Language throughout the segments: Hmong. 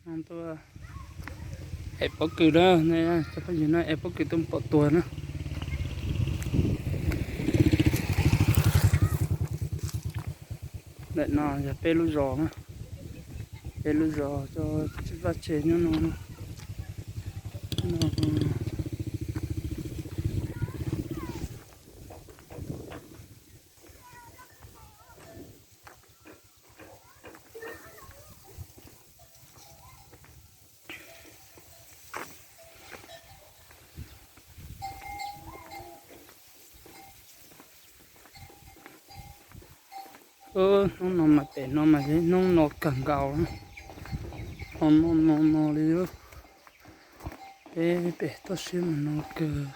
Tuaj ev pob kws na, cov phooj ywg no ev pob kws tuaj pom tuag na. Ntawm no yog peb lub zos na, peb lub zos cov vaj tse nyob no. Hnub no mas pem no mas hnub no kawg nkaus, ho no no no li, peb pem toj siab mas no kawg.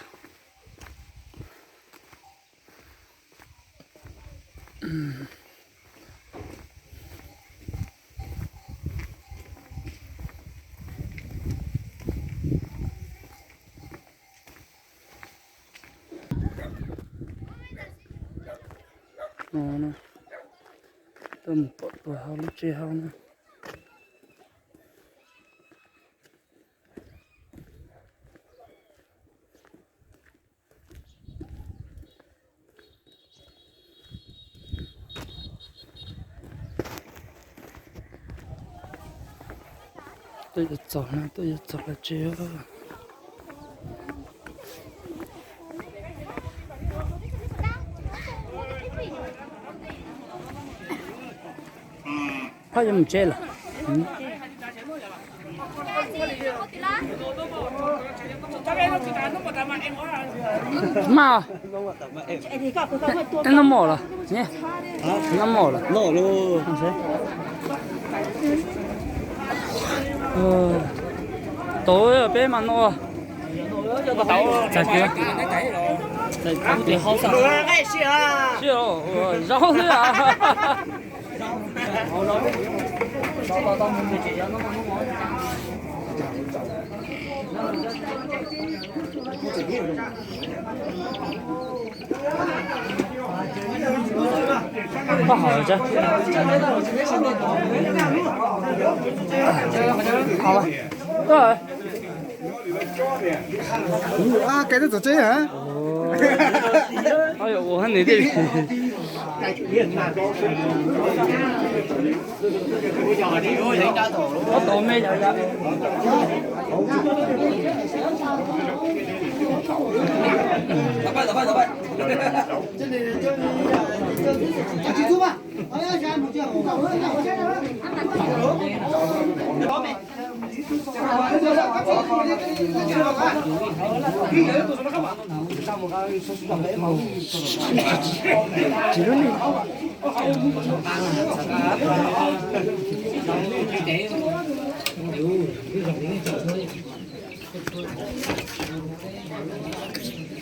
Tuaj mus pom tuag hauv lub tsev hauv na. Tuaj yuav txog na, tuaj yuav txog lawv tsev. Phaj yuav mus tsev lawm. Mas, noj mov lawm, noj mov lawm. Tau peb mas no. Zaub xwb a. Koj hov tsa. Koj, koj twb txog tsev hab? Ua nws thiaj li. Ob tau me yom.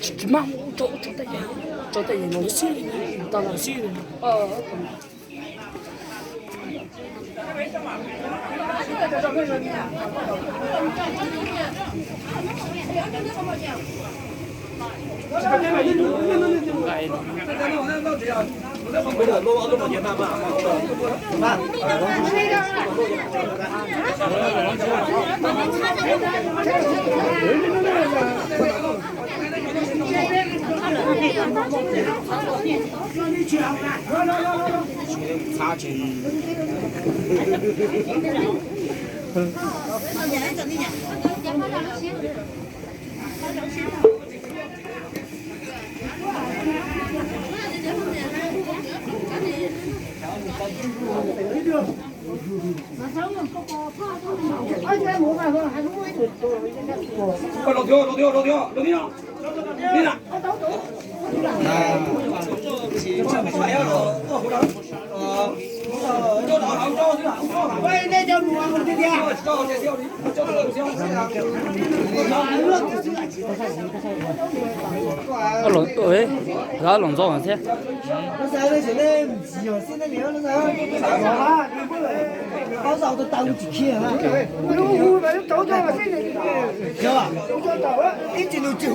Tsis mag, tso tej yam no xwb, tau los xwb. Los ntxo thiab. Ib tsis nug tsis